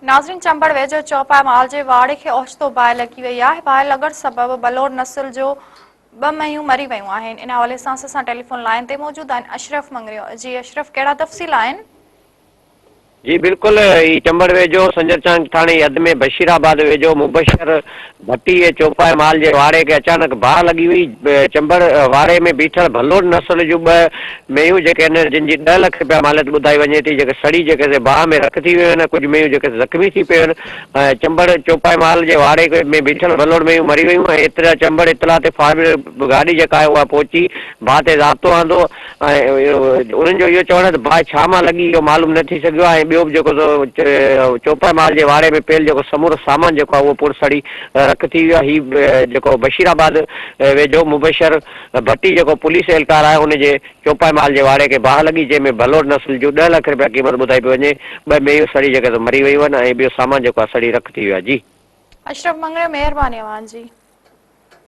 ناظرين چمبڙ ويجهو چوپائي مال جي واڙي کي اوچتو باهه لڳي وئي آهي، باهه لڳڻ سبب بلور نسل جو ٻه مينهون مري ويون آهن، ان حوالي سان اسان سان ٽيليفون لائين تي موجود آهن اشرف مڱريو، جي اشرف ڪهڙا تفصيل آهن؟ جي بلڪل هي چمبڙ ويجهو سنجر چانگ ٿاڻي حد ۾ بشير آباد ويجهو مبشر ڀٽي جي چوپائي مال جي واڙي کي اچانڪ باهه لڳي وئي، چمبڙ واڙي ۾ بيٺل ڀلوڙ نسل جون ٻه مينهون جيڪي آهن جن جي ڏهه لک رپيا ماليت ٻڌائي وڃي ٿي جيڪي سڙي جيڪي سي باهه ۾ رک ٿي ويون آهن ڪجهه مينهون جيڪي سي زخمي ٿي پيون آهن ۽ چمبڙ چوپائي مال جي واڙي ۾ بيٺل ڀلوڙ مينهون مري ويون ۽ ايترا چمبڙ اطلاع تي فائر گاڏي جيڪا آهي اها پهچي باهه تي ضابطو آندو ۽ انهن جو اهو چوڻ آهي ته باهه ڇا مان لڳي اهو معلوم نه ٿي سگهيو آهي ۽ ٻيو به جيڪو سو چوپائي مال جي واڙي ۾ پيل جيڪو سمورو سامان جيڪو آهي اهو پڻ سڙي رک ٿي ويو آهي هي جيڪو بشير آباد ويجهو مبشر ڀٽي جيڪو پوليس اهلڪار آهي ان جي چوپائي مال جي واڙي کي باهه لڳي جنهن ۾ ڀلوڙ نسل جون ڏهه لک رپيا قيمت ٻڌائي پئي وڃي ٻه مينهون سڙي جيڪي سو مري ويون آهن ۽ ٻيو سامان جيڪو آهي سڙي رک ٿي ويو آهي جي. اشرف مڱريو مهرباني اوهان جي.